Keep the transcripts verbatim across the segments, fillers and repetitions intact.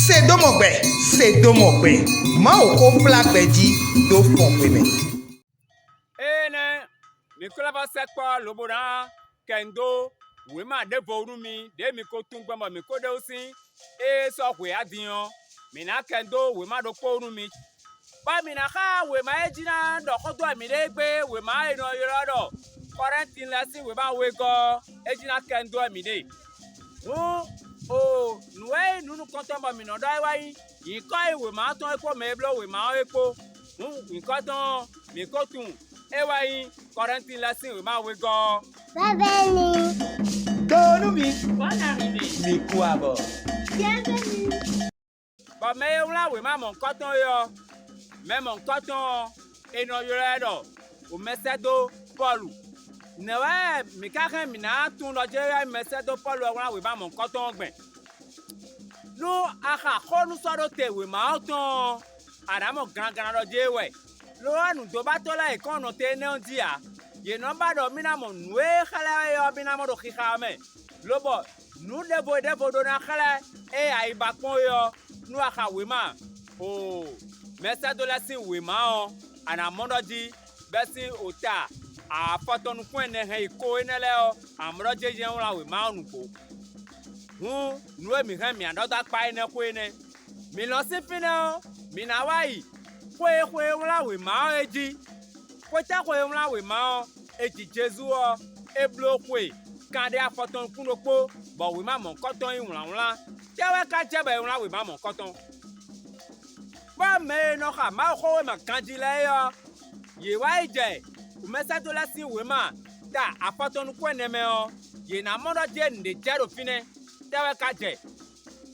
Se dó mɔ gbɛ, se dó mɔ gbɛ. Mawu xó kplá gbɛ jí dó fɔn xwe mɛ. Énɛ́, mǐ ko lɛ́ vɔ́ sɛkpɔ́ lobo ná kɛ nǔ dó wěma ɖěvo nú mi ɖě mi ko tunwun gbɔn bɔ mǐ ko ɖe wú sín é sɔ́ hwe á din ɔ́, mǐ ná kɛ nǔ dó wěma ɖokpó nú mi. Bɔ mǐ ná xá wěma e jí ná ɖɔ xó dó wɛ mǐ ɖe gbé wěma e è nɔ ylɔ́ ɖɔ Kɔlɛ́ntin lɛ́ɛ sín wěma wegɔ́ ɔ́, é jí ná kɛ nǔ dó wɛ mǐ ɖe. Hǔn, o nǔ e nyí nǔ nukɔntɔn bɔ mǐ nɔ ɖɔ é wɛ nyí nyǐkɔ e wěma ɔ́ tɔn é kpó mɛ e bló wěma ɔ́ é kpó. Hǔn nyǐkɔ tɔn ɔ́, mǐ ko tunwun é wɛ nyí Kɔlɛ́ntin lɛ́ɛ sín wěma wegɔ́ ɔ́. Vɛvɛ ni. Go nú mi, mi kú abɔ. Bɔ mɛ e wlán wěma mɔ̌hunkɔtɔn é ɔ́, mɛ mɔ̌hunkɔtɔn ɔ́, è nɔ ylɔ́ ɛ ɖɔ wǒmɛsɛ́dó Pɔ́lu. Nɛ̌ wɛ mǐ ka hɛn mǐ ná tunwun ɖɔ Jezú wɛ mɛsɛ́dó Pɔ́lu wɛ wlán wěma mɔ̌hunkɔtɔn ɔ́ gbɛn? Nú a xa xó nú sɔ́ ɖó te wěma ɔ́ tɔn ɔ́, a nǎ mɔ glanglan ɖɔ jé wɛ. Lo ɔ́, nǔdóbatɔ́ lɛ́ɛ yě kɔn nɔ te énɛ́ ɔ́ jí ǎ; yě nɔ ba ɖɔ mì ná mɔ nǔ e xlɛ́ é ɔ́ mì ná mɔ ɖo xixa ɔ́ mɛ, lobɔ nǔ ɖěvo ɖěvo ɖó ná xlɛ́ ée a yi ba kpɔ́n é ɔ́, nú a xa wěma, oo, mɛsɛ́dó lɛ́ɛ sín wěma ɔ́, a nǎ mɔ ɖɔ jí bɛ́ sín ota afɔtɔn nukún ɛnɛ hɛn yi ko énɛ́ lɛ́ɛ ɔ́, amlɔ́ jɛ́n wlán wěma ɔ́ nǔgbó. Hǔn, nǔ e mǐ hɛn mǐ ná ɖɔ dó akpá énɛ́ xwé énɛ́. Mǐ lɔn sín fínɛ́ ɔ́, mǐ ná wá yi xwe e xwe e wlán wěma ɔ́ é jí. Xwetɛ́xwe e wlán wěma ɔ́, è ji Jezu ɔ́, é bló xwe kanɖé afɔtɔn nukún ɖokpó, bɔ wěma mɔ̌hunkɔtɔn nyí wlǎnwlán. Tɛ́ wɛ ka jɛ bɔ è wlán wěma mɔ̌hunkɔtɔn? Bɔ mɛ e nɔ xa Mawuxówéma ganjí lɛ́ɛ é ɔ́, yě wá yi jɛ mɛsɛ́dó lɛ́ɛ sín wěma ta afɔtɔn nukún ɛnɛ mɛ ɔ́, yě ná mɔ ɖɔ jɛ́n nǔɖé jɛ ɖo fínɛ́. Tɛ́ wɛ ka jɛ?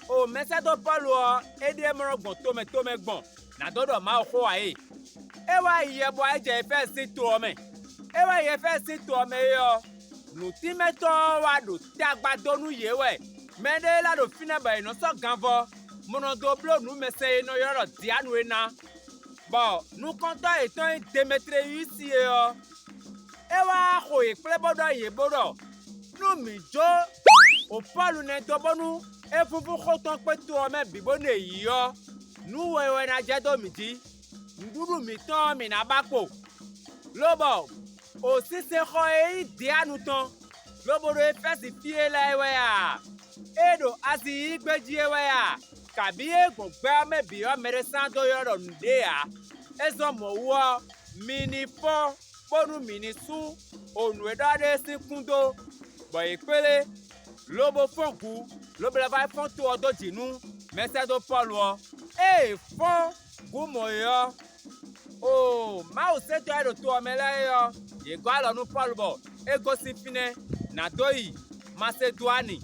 O mɛsɛ́dó Pɔ́lu ɔ́, é ɖíe mlɔ́ gbɔn tomɛ tomɛ gbɔn nǎ dó ɖɔ Mawu xó ǎ e. É wá yi yɛ bɔ é jɛ Efɛ́zi sín to ɔ́ mɛ. É wá yi Efɛ́zi sín to ɔ́ mɛ é ɔ́, nǔtínmɛtɔ́ ɔ́ wá ɖo tagba dó nú yě wɛ. Mɛɖé e lá ɖo fínɛ́ bɔ è nɔ sɔ́ ganvɔ, bó nɔ dó bló nǔ mɛsɛn e è nɔ ylɔ́ ɖɔ Dianu é ná, bɔ nukɔntɔ́ yětɔn nyí Demetleyúsi é ɔ́, é wá xo yě kplé bó ɖɔ yě bó ɖɔ nú mǐ jó o Pɔ́lu nɛ́ dó bónú é vúvú xó tɔn kpé to ɔ́ mɛ bǐ bónú è yǐ ɔ́, nǔ we wɛ ná jɛ dó mǐ jí; nǔɖuɖu mǐtɔn ɔ́, mǐ ná ba kpo. Lobɔ o sinsɛnxɔ e nyí Dianu tɔn, lobo ɖo Efɛ́zi fí é lɛ́ɛ é wɛ a? É ɖo Azíi yígbé jí é wɛ a? Kabǐ é gbɔn gbɛ ɔ́ mɛ bǐ ɔ́, mɛɖé sán dó ylɔ́ ɖɔ nǔɖé ǎ. É zɔ́n mɔ̌ wú ɔ́, mi ní fɔ́n bónú mǐ ní sú o nǔ e ɖɔ ɖe sín kún dó, bɔ yě kplé, lobo fɔ́n gǔ, lobo lɛ́ vɔ́ fɔ́n to ɔ́ dó jǐ nú mɛsɛ́dó Pɔ́lu ɔ́. Ée è fɔ́n gǔ mɔ̌ é ɔ́, oo, Mawu sɛ́ntɔ́ e ɖo to ɔ́ mɛ lɛ́ɛ é ɔ́, yě gɔ́ alɔ nú Pɔ́lu bɔ é gosín fínɛ́, nǎ dó yi Masedwani.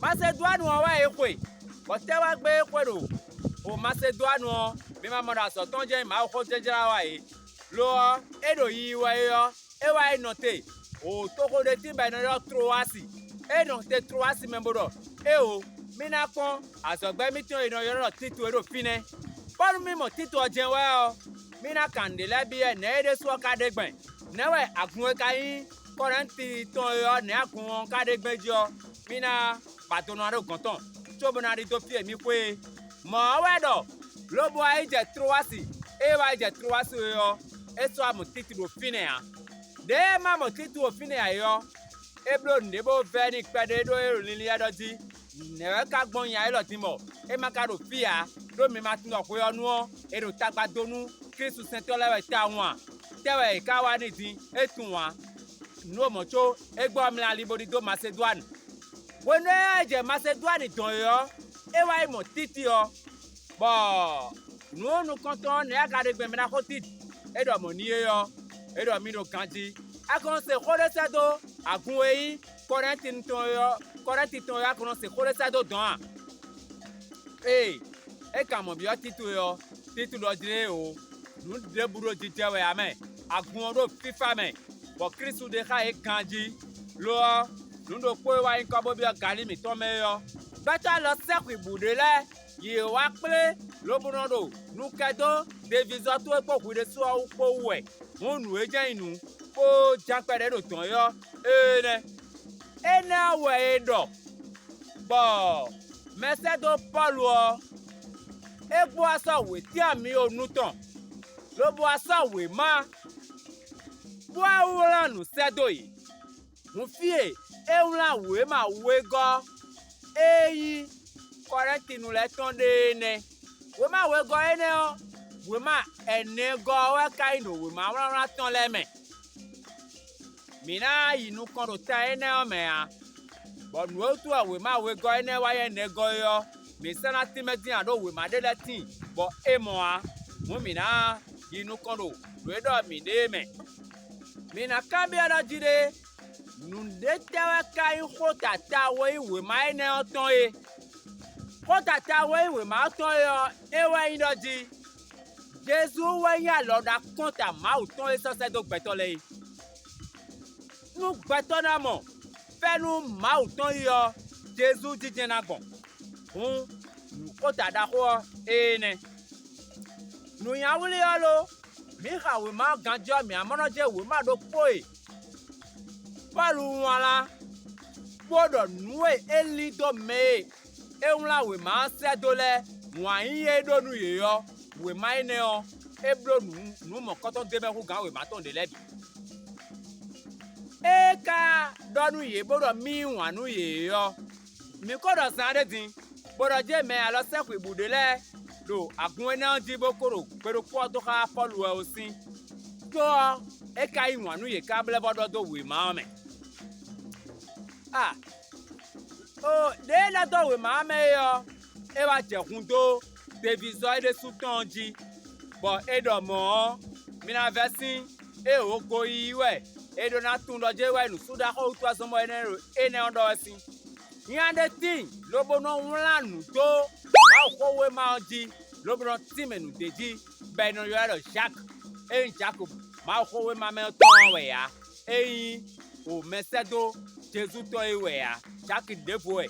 Masedwanu ɔ́ wɛ é xwe, bɔ tɛ́ wɛ gbé é xwe ɖo o Masedwanu ɔ́, mi ma mɔ ɖɔ azɔ̌ tɔn jɛ́n nyí Mawu xó jlɛ́jlɛ́ wá é. Lo ɔ́, é ɖo yiyi wɛ é ɔ́, é wá yi nɔ te o toxo ɖé tíin bɔ è nɔ ylɔ́ Tlowasi. É nɔ te Tlowasi mɛ bó ɖɔ: Éeǒ, mì ná kpɔ́n azɔ̌gbɛ́ mǐtɔn e è nɔ ylɔ́ ɖɔ Títu é ɖo fínɛ́. Bónú mì mɔ Títu ɔ́ jɛ́n wɛ ɔ́, mì ná kan nǔɖé lɛ́ɛ byɔ́ ɛ nɛ̌ é ɖésú ɔ́ ka ɖe gbɛn. Nɛ̌ wɛ agun e ka nyí Kɔlɛ́nti tɔn é ɔ́, nɛ̌ agun ɔ́ ka ɖe gbɛn jí ɔ́, mì ná ba do nɔ ɖó gɔ̌n tɔn, cóbó ná ɖidó fí e mì xwe é. Mɔ̌ ɔ́ wɛ ɖɔ lobo wá yi jɛ Tlowasi. Ée wá yi jɛ Tlowasi é ɔ́, é sɔ́ wá mɔ Títu ɖo fínɛ́ ǎ. Ɖěe é ma mɔ Títu ɖo fínɛ́ ǎ é ɔ́, é bló nǔɖé bó vɛ́ n'i kpɛɖé ɖó é ɖo linlin wɛ ɖɔ jí: Nɛ̌ wɛ ka gbɔn nya élɔ́ din bɔ é ma ka ɖo fí ǎ, ɖó mi ma tunwun ɖɔ hwe ɔ́ nu ɔ́, è ɖo tagba dó nú Klísu sɛntɔ́ lɛ́ɛ wɛ tawun a? Tɛ́ wɛ è ka wá n'i din? É tunwun ǎ. Nǔ e mɔ̌ có é gbɔ ɔ́ mlá ali bó ɖidó Masedwani. Hwenu e é jɛ Masedwani dɔn é ɔ́, é wá yi mɔ Títi ɔ́, bɔ nǔ nukɔntɔn ɔ́ nɛ̌ a ka ɖe gbɛn mɛ ná xó Títi? É ɖɔ mɔ̌ n'i é ɔ́, é ɖɔ mì ɖo ganjí. A ko nɔ se xó ɖé sɛ́ dó agun e nyí Kɔlɛ́nti tɔn é ɔ́, Kɔlɛ́nti tɔn é ɔ́, a ko nɔ se xó ɖé sɛ́ dó dɔ̌n a? Ee, é kan mɔ byɔ́ Títu é ɔ́, Títu ɖɔ jlé e o, nǔ ɖěbǔ ɖo jijɛ wɛ ǎ mɛ; agun ɔ́ ɖo fífá mɛ, bɔ Klísu ɖe xá yě ganjí. Lo ɔ́, nǔ ɖokpó e wá nyí kɔ́ bó byɔ́ galí mǐtɔn mɛ é ɔ́, gbɛtɔ́ alɔ sɛ́xwǐbǔ ɖé lɛ́ɛ yě wá kplé lobo nɔ ɖo nu kɛ dó devizɔ́ towe kpó hwi ɖésú ɔ́ wú kpó wú wɛ. Hǔn nǔ e jɛ́n nyí nǔ, bó ján kpɛɖé ɖo dɔ̌n é ɔ́, énɛ́. Énɛ́ ɔ́ wɛ è ɖɔ, bɔ Mɛsɛ́dó Pɔ́lu ɔ́, é gbɔ wá sɔ́ wětín amyɔ nu tɔn, lobo wá sɔ́ wěma, bó wá wlán nǔ sɛ́ dó yě. Hǔn fí e é wlán wěma wegɔ́ e nyí Kɔlɛ́ntinu lɛ́ɛ tɔn ɖe é nɛ́. Wěma wegɔ́ énɛ́ ɔ́, wěma ɛnɛgɔ́ ɔ́ wɛ ka nyí ɖo wěma wlánwlán tɔn lɛ́ɛ mɛ. Mǐ ná yi nukɔn ɖo tɛn énɛ́ ɔ́ mɛ ǎ, bɔ nǔ e wútu wɛ wěma wegɔ́ énɛ́ wá nyí ɛnɛgɔ́ é ɔ́, mǐ sɛ́ ná tínmɛ dín ǎ ɖó wěma ɖé lɛ́ɛ tíin, bɔ é mɔ ǎ. Hǔn mǐ ná yi nukɔn ɖo nǔ e ɖɔ mǐ ɖe é mɛ. Mǐ ná kanbyɔ́ ɖɔ jí ɖé: nǔɖé tɛ́ wɛ ka nyí xó tata e nyí wěma énɛ́ ɔ́ tɔn é? Xó tata e nyí wěma ɔ́ tɔn é ɔ́, é wɛ nyí ɖɔ jí: Jezu wɛ nyí alɔ ɖo akɔ́nta Mawu tɔn e sɔ́ sɛ́ dó gbɛtɔ́ lɛ́ɛ é. Nú gbɛtɔ́ ná mɔ fɛ́nú Mawu tɔn yi ɔ́, Jezu jijɛ ná gbɔn. Hǔn, nǔxota ɖaxó ɔ́, ée nɛ́. Nǔnyawlí ɔ́ lo, mǐ xa wěma ɔ́ ganjí ɔ́, mǐ ná mɔ nɔ jɛ wěma ɖokpó e Pɔ́lu wlán, bó ɖɔ nǔ e é lin dó mɛ e é wlán wěma ɔ́ sɛ́ dó lɛ́ɛ wǎn yíyí e é ɖó nú yě ɔ́, wěma énɛ́ ɔ́, é bló nǔ nǔ mɔ̌kɔtɔn d'é mɛ hú gǎn wěma tɔn ɖě lɛ́ɛ bǐ. Ée é ka ɖɔ nú yě bó ɖɔ mì yí wǎn nú yě é ɔ́, mǐ ko ɖɔ zaanɖé din, bó ɖɔ jé mɛ e alɔ sɛ́ xwǐbǔ ɖé lɛ́ɛ ɖo agun énɛ́ ɔ́ jí bó ko ɖo gbe ɖokpó ɔ́ dó xá Pɔ́lu wɛ ó sín. Có ɔ́, é ka yí wǎn nú yě káblɛ́ bɔ ɖɔ dó wěma ɔ́ mɛ. A! O ɖě e ná dó wěma ɔ́ mɛ é ɔ́, é wá jɛ hun dó devizɔ́ é ɖésú tɔn ɔ́ jí, bɔ é ɖɔ mɔ̌ ɔ́, mi ná vɛ́ sín é wǒ goyiyi wɛ è ɖó ná tunwun ɖɔ jé wɛ nǔsúɖaxó wútu azɔn bɔ énɛ́ ɖo énɛ́ ɔ́ ɖɔ wɛ sín. Nya ɖé tíin lobo nɔ wlán nǔ dó Mawuxówéma ɔ́ jí, lobo nɔ tínmɛ nǔ d'é jí, bɔ è nɔ ylɔ́ ɛ ɖɔ Zaki, é nyí Jaki Mawuxówéma mɛ ɔ́ tɔn ɔ́ wɛ ǎ; é nyí o mɛsɛ́dó Jezu tɔn é wɛ ǎ; Zaki ɖěvo wɛ,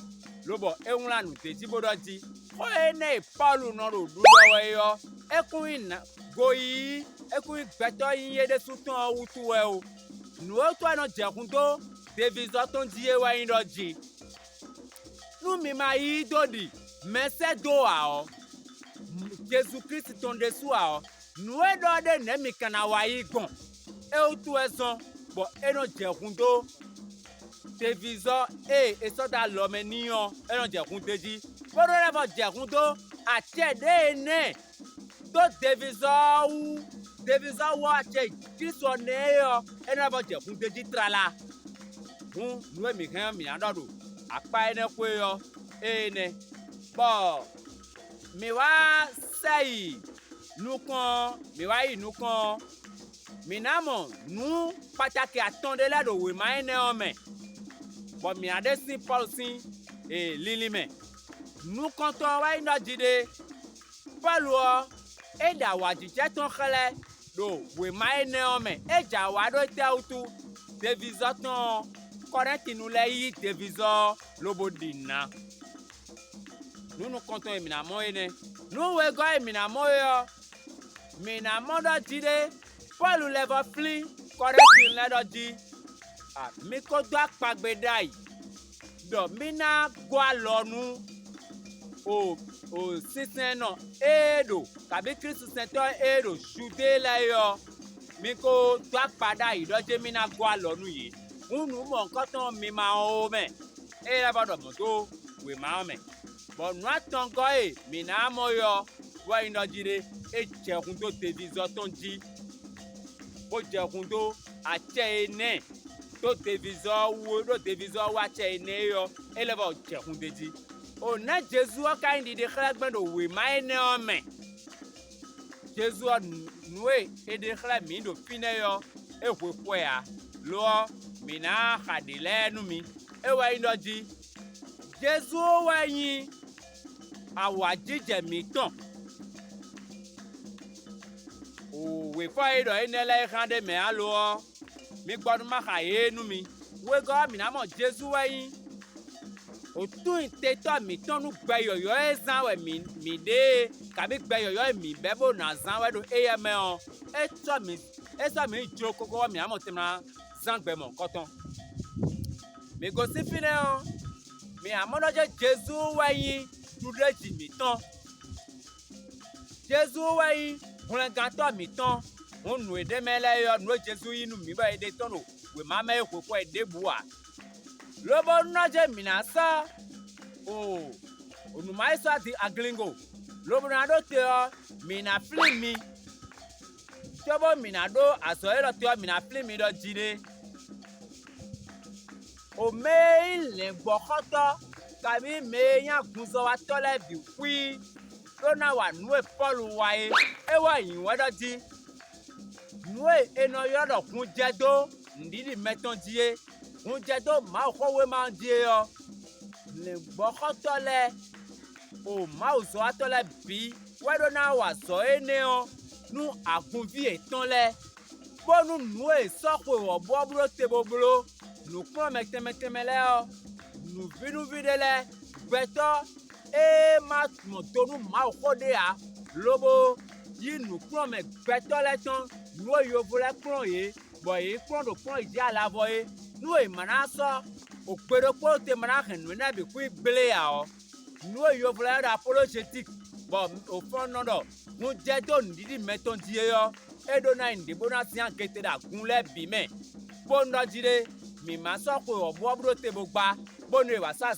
lobɔ é wlán nǔ d'é jí bó ɖɔ jí: xó énɛ́ e Pɔ́lu nɔ ɖo ɖiɖɔ wɛ é ɔ́, é kún nyí nǎ- goyíyí, é kún nyí gbɛtɔ́ nyínyí é ɖésú tɔn ɔ́ wútu wɛ ó. Nǔ e wútu wɛ é nɔ jɛ hun dó devizɔ́ tɔn jí é wɛ nyí ɖɔ jí: nú mi ma yí dó ɖi mɛsɛ́dó ǎ ɔ́, Jezu Klísu tɔn ɖésú ǎ ɔ́, nǔ e ɖɔ ɔ́ ɖě nɛ̌ mi ka ná wá yí gbɔn? É wútu wɛ zɔ́n bɔ é nɔ jɛ hun dó devizɔ́ e è sɔ́ dó alɔ mɛ n'i ɔ́, é nɔ jɛ hun d'é jí, bó ɖó lɛ́ vɔ jɛ hun dó acɛ ɖě e nɛ́ dó devizɔ́ ɔ́ wú, devizɔ́ wú ɔ́ acɛ Klísu ɔ́ nɛ́ é ɔ́, é nɔ lɛ́ vɔ jɛ hun d'é jí tlala. Hǔn nǔ e mǐ hɛn ɔ́, mǐ ná ɖɔ ɖo akpá énɛ́ xwé ɔ́, ée nɛ́, bɔ mǐ wá sɛ yi nukɔn ɔ́, mǐ wá yi nukɔn ɔ́, mǐ ná mɔ nǔ kpacakɛ atɔn ɖé lɛ́ɛ ɖo wěma énɛ́ ɔ́ mɛ, bɔ mǐ ná ɖe sín Pɔ́lu sín linlin mɛ. Nukɔntɔn ɔ́ wɛ nyí ɖɔ jí ɖé: Pɔ́lu ɔ́, é ɖo awǎjijɛ tɔn xlɛ́ ɖo wěma énɛ́ ɔ́ mɛ; é jɛ awǎ ɖó étɛ́ wútu? Devizɔ́ tɔn ɔ́, Kɔlɛ́ntinu lɛ́ɛ yí devizɔ́ ɔ́ lobo ɖi nǔ ná. Nǔ nukɔntɔn e mǐ ná mɔ é nɛ́. Nǔ wegɔ́ e mǐ ná mɔ é ɔ́, mǐ ná mɔ ɖɔ jí ɖé Pɔ́lu lɛ́ vɔ flín Kɔlɛ́ntinu lɛ́ɛ ɖɔ jí: a mi ko dó akpagbe ɖ'ayǐ, ɖɔ mì ná gɔ́ alɔ nú o o sinsɛnnɔ e ɖo kabǐ Klísusɛntɔ́ e ɖo Judée lɛ́ɛ é ɔ́, mi ko dó akpa ɖ'ayǐ ɖɔ jé mì ná gɔ́ alɔ nú yě. Hǔn nǔ mɔ̌hunkɔtɔn mi ma wɔn ó mɛ, é lɛ́ vɔ ɖɔ mɔ̌ dó wěma ɔ́ mɛ, bɔ nǔ atɔngɔ́ e mǐ ná mɔ é ɔ́ wɛ nyí ɖɔ jí ɖé: é jɛ hun dó devizɔ́ tɔn jí, bó jɛ hun dó acɛ e nɛ́ dó devizɔ́ ɔ́ wú é ɖó devizɔ́ ɔ́ wú acɛ e nɛ́ é ɔ́, é lɛ́ vɔ jɛ hun d'é jí. O nɛ̌ Jezu ɔ́ ka nyí ɖiɖe xlɛ́ gbɛn ɖo wěma énɛ́ ɔ́ mɛ? Jezu ɔ́, nǔ e è ɖe xlɛ́ mǐ ɖo fínɛ́ é ɔ́, é hwe xwɛ ǎ; lo ɔ́, mǐ ná xa ɖě lɛ́ɛ nú mi. É wɛ nyí ɖɔ jí: Jezu ɔ́ wɛ nyí awǎjijɛ mǐtɔn. Wěfɔ e ɖɔ énɛ́ lɛ́ɛ é xán ɖ'é mɛ ǎ lo ɔ́, mi gbɔ nú má xa yě nú mi. Wegɔ́ ɔ́, mǐ ná mɔ Jezu wɛ nyí wǒtúnnyitɔ́ mǐtɔn nú gbɛ yɔ̌yɔ́ e zán wɛ mǐ mǐ ɖe é, kabǐ gbɛ yɔ̌yɔ́ e mǐ bɛ́ bó ná zán wɛ ɖo éyɛ́ mɛ ɔ́, é sɔ́ mǐ é sɔ́ mǐ yi jló kókó bɔ mǐ ná mɔ tɛnmɛ ná zán gbɛ mɔ̌hunkɔtɔn. Mǐ gosín fínɛ́ ɔ́, mǐ ná mɔ ɖɔ jɛ́n Jezu wɛ nyí ɖuɖéji mǐtɔn. Jezu wɛ nyí hwlɛngántɔ́ mǐtɔn. Hǔn nǔ e ɖ'é mɛ lɛ́ɛ é ɔ́, nǔ e Jezu yí nú mǐ bɔ è ɖe tɔ́n ɖo wěma mɛ é hwe xó wɛ ɖěbǔ ǎ. Lobo nɔ́ jɛ́n mǐ ná sɔ́ o nǔ ma yi sɔ́ adi aglingo, lobo ná ɖó te ɔ́, mǐ ná flín mi, cóbó mǐ ná ɖó azɔ̌ élɔ́ te ɔ́, mǐ ná flín mi ɖɔ jiɖée. O mɛ e nyí lɛ̌ngbɔ́xɔ́tɔ́, kabǐ mɛ e nyí agunzɔ́watɔ́ lɛ́ɛ bǐ xwíí, ɖó ná wa nǔ e Pɔ́lu wa é. É wɛ nyǐ wɛ ɖɔ jí: Nǔ e è nɔ ylɔ́ ɖɔ hunjɛdó nǔɖiɖi mɛtɔn jí é, hunjɛdó Mawuxówéma ɔ́ jí é ɔ́, lɛ̌ngbɔ́xɔ́tɔ́ lɛ́ɛ, o Mawuzɔ́watɔ́ lɛ́ɛ bǐ wɛ ɖó ná wa azɔ̌ énɛ́ ɔ́ nú agunví yětɔn lɛ́ɛ, bónú nǔ e è sɔ́ xwe wɔ̌buwɔ́bú ɖó te bó bló nǔkplɔ́nmɛ tɛnmɛ tɛnmɛ lɛ́ɛ ɔ́, nǔvínúví ɖé lɛ́ɛ, gbɛtɔ́ e ma mɔ do nú Mawu xó ɖé ǎ, lobo yí nǔkplɔ́nmɛ gbɛtɔ́ lɛ́ɛ tɔn nǔ e yovo lɛ́ɛ kplɔ́n yě, bɔ yě yi kplɔ́n ɖo kplɔ́nyijǐ-alavɔ é, nú è ma ná sɔ́ gbe ɖokpó te ma ná hɛn nǔ énɛ́ bǐ xwí gblé ǎ ɔ́. Nǔ e yovo lɛ́ɛ ɖɔ apolojetíki, bɔ òfɔ́n nɔ ɖɔ hun jɛ dó nǔɖiɖi mɛtɔn jí é ɔ́, é ɖó ná nyí nǔɖé bó ná syán gete ɖo agun lɛ́ɛ bǐ mɛ, bó nɔ jí ɖé, mǐ ma sɔ́ xwe wɔ̌buwɔ́bú ɖó te bó gbá, bónú è wǎ sɔ́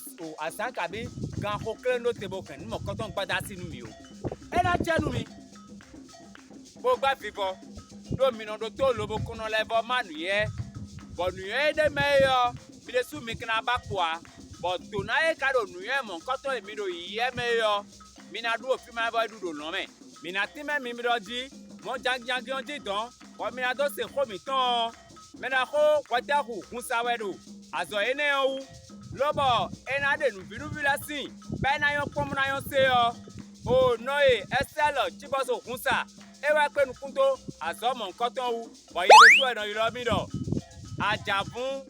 azǎn kabí ganxó klɛ́n ɖó te bó hɛn nǔ mɔ̌kɔtɔn gbadá sí nú mǐ ó. É ná acɛ nú mi, bó gbá vivɔ, ɖó mi nɔ ɖótó lobo kɔn nɔ lɛ́ vɔ́ má nǔnywɛ́, bɔ nǔnywɛ́ e ɖ'é mɛ é ɔ́, mi ɖésú mi ka ná ba kpo ǎ, bɔ dǒ ná e ka ɖo nǔnywɛ́ mɔ̌hunkɔtɔn e mi ɖo yǐyí wɛ mɛ é ɔ́, mi ná ɖu ɖo fí ma vɔ é ɖu ɖo lɔ̌n mɛ. Mǐ ná tínmɛ mi ɖɔ jí mɔ̌ jangijangi ɔ́ jí dɔ̌n, bɔ mi ná dó se xó mǐtɔn ɔ́. Mɛ ɖaxó hwɛtɛ́xu hun sa wɛ ɖo azɔ̌ énɛ́ ɔ́ wú, lobɔ è nǎ ɖe nǔvínúví lɛ́ɛ síin, bɔ é ná nyɔ́ kpɔ́n bó ná nyɔ́ se ɔ́. O nɔ e Ɛsɛ́lɔ cíbɔ́so hun sa, é wɛ kpé nukún dó azɔ̌ mɔ̌hunkɔtɔn wú, bɔ nyɛ ɖésú wɛ è nɔ ylɔ́ mì ɖɔ ajǎvún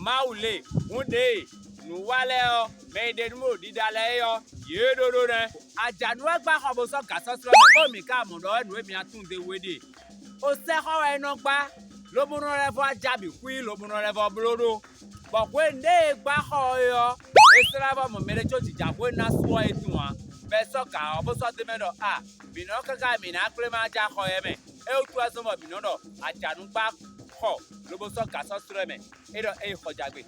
Mawu lě. Hǔn ɖěe nǔ wa lɛ́ɛ ɔ́, mɛ e ɖe nú mì ɖo ɖiɖa lɛ́ɛ é ɔ́, yě ɖó ɖó nɛ́. Ajǎnú wɛ gbá xɔ bó sɔ́ gǎ sɔ́ slɔ́ mɛ, bó mǐ ka mɔ ɖɔ wɛ nǔ e mǐ ná tunwun d'é wú é ɖe. O sɛ́xɔ wɛ é nɔ gbá, lobo nɔ lɛ́ vɔ́ ajá bǐ xwí, lobo nɔ lɛ́ vɔ́ bló ɖó. Bɔ hwenu ɖé e gbá xɔ ɔ́ é ɔ́, è slá vɔ́ mɔ mɛɖé có jǐjǎxwé ná su ɔ́ é tunwun ǎ, bɔ è sɔ́ gǎ ɔ́ bó sɔ́ d'é mɛ ɖɔ a, mǐ nɔ káká mǐ ná kplé ma ja xɔ ɛ mɛ. É wútu wɛ zɔ́n bɔ mǐ nɔ ɖɔ ajǎnú gbá xɔ lobo sɔ́ gǎ sɔ́ slɔ́ ɛ mɛ. É ɖɔ é yi xɔ jagbe.